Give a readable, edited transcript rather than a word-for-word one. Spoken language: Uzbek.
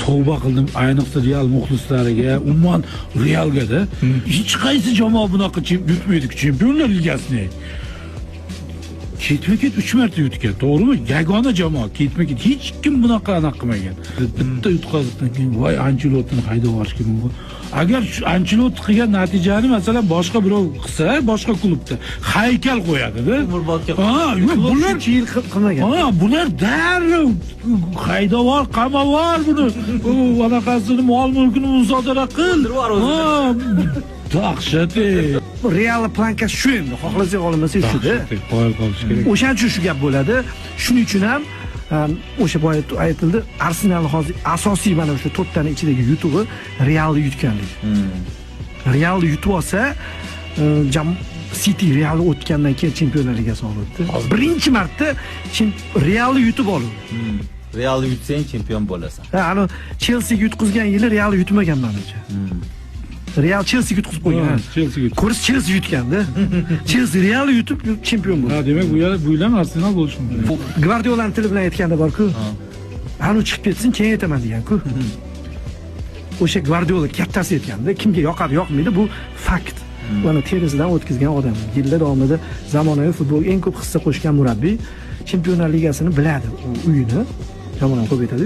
Tavba qildim, ayniqsa Real muxlislariga, umuman Realga-da. Hech qaysi jamoa bunaqa yutmaydi Chempionlar Ligasini. Ketma-ket 3 marta yutgan, to'g'rimi? Yagona jamoa ketma-ket, hech kim bunaqa anaqa qilmagan. Bitta yutqazibdan keyin voy, Anchelottini haydab yuborish kerak mumkin. Agar shu Anchelotti qilgan natijani, masalan, boshqa birov qilsa, boshqa klubda haykal qo'yadi-da. Umrbodga. Ha, yo'q, bular Shuncha yil qilmagan. Ha, bular darrov haydavor, qamavor buni. U anaqasini, mol mulkini musodara qil. Ha, dahshat. Ey. Real планка si shu endi, xohlasak xohlamasak shuda. Dahshat, qoyil qolish kerak. O'shaning uchun shu gap bo'ladi. Shuning uchun ham o'sha boya aytildi, Arsenalni hozir asosiy mana shu to'rttani ichidagi yutug'i Realni yutganligi. Realni yutib olsa, City Realni o'tgandan keyin Chempionlar Ligasini oladi. Birinchi marta Realni yutib oldi. Realni yutsang, chempion bo'lasan. Ha, ani Chelsiga yutqizgan yili Real yutmagan manimcha. Real Chelsiga yutqizib qo'ygan. Ha, Chelsiga. Ko'rish, Chelsi yutganda. Chelsi Realni yutib chempion bo'ldi. Ha, demak, bu yil ham Arsenal bo'lishi mumkin. Gvardiolani tili bilan aytganda bor-ku. Anu chiqib ketsin, keyin aytaman degan-ku. O'sha Gvardiola kattasi aytganda, kimga yoqadi, yoqmaydi, bu fakt. Mana terisidan o'tkazgan odam. Yillar davomida zamonaviy futbolga eng ko'p hissa qo'shgan murabbiy. Chempionlar Ligasini biladi, u uyini. Yomon ham ko'p aytadi.